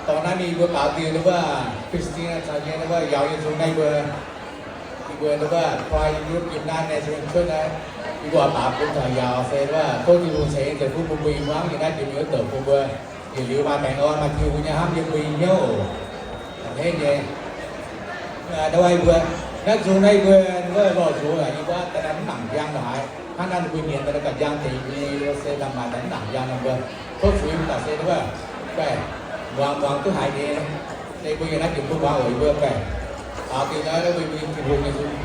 Dongh naaiv mingh mbuo baaux diuh wuov Christian caux nyei wuov yauz nyei nzung naaiv mbuo, yie mbuo wuov Pride Youth United National Church naaiv, yie mbuo baaux bun taux yauz se wuov tov Tin-Hungh ceix nyei zeiv bun mbuo, mbuo ih hmuangv nyei naaiv jiex mingh wuov douc bun mbuo yietc liuz maaih baengh orn maaih Tin-Hungh nyei hnamv yiem mbuo nyei hnyouv. A'hneiv nyei, wuov mbuo naaiv nzung naaiv mbuo wuov lorh nzung aqv, yie mbuo daaih mv nangc njang haaix, hnangv naaiv mbuo nyienz daaih gauh njang deix nyei se daaih maaih daaih mv nangc njang nor mbuo tov zuiz mv baac se wuov, baeqc muangx muangx duqv haiz nyei, se mbuo yiem naaiv jiex bun muangx oc, yie mbuo baeqc baaux diuh naaiv mbuo Tin-Hungh nyei nzung.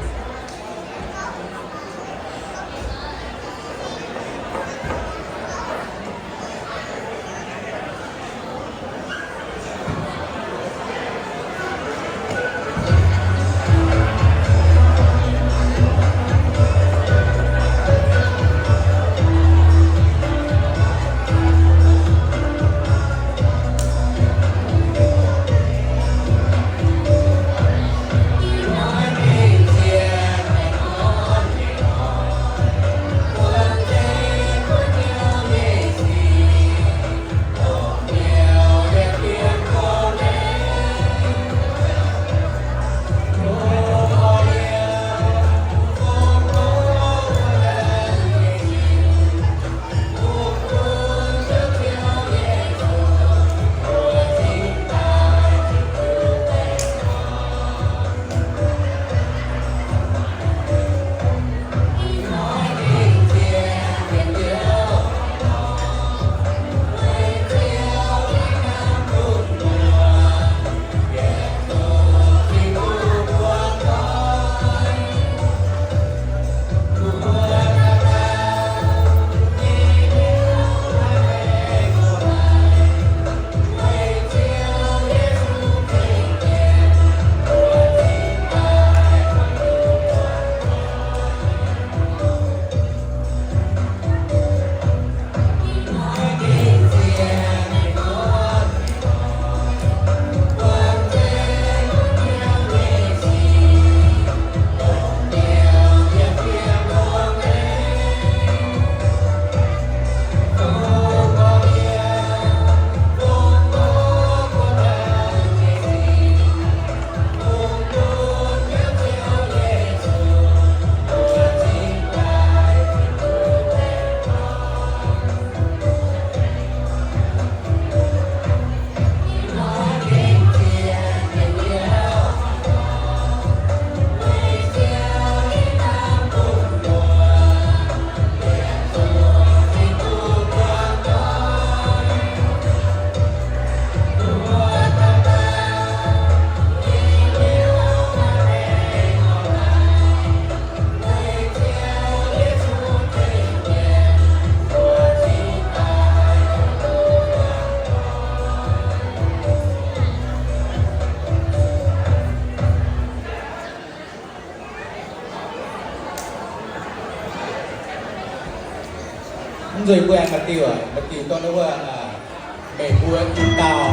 Mv nzunc mbuo aengx maaih diuh, maaih diuh gorngv wuov, meih mbuo diuh dauh.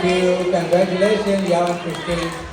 Congratulations, Yao and Christine.